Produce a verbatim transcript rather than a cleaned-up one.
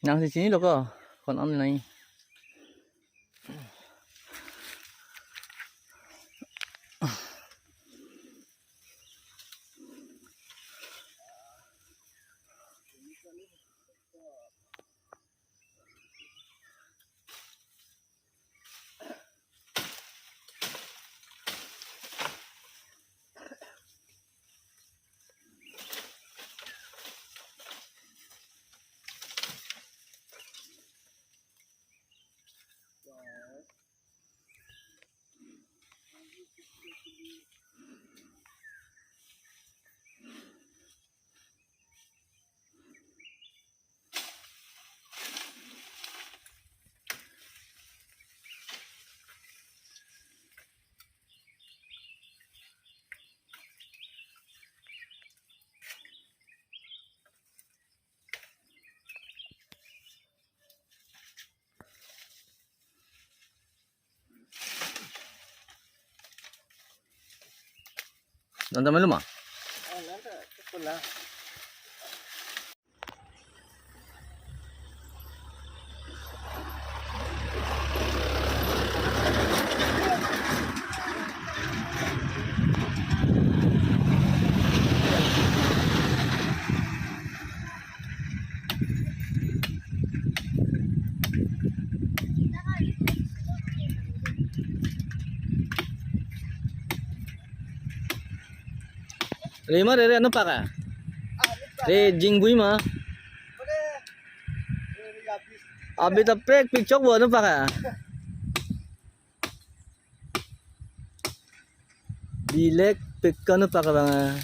Nangsi chinilo ko, ko-an nai. Nonton malu ma? Re ma re, re, ano paka? Re jingbui ma? Abi ta prek pik chok bo, ano paka? Bilek pik ka, ano paka bang?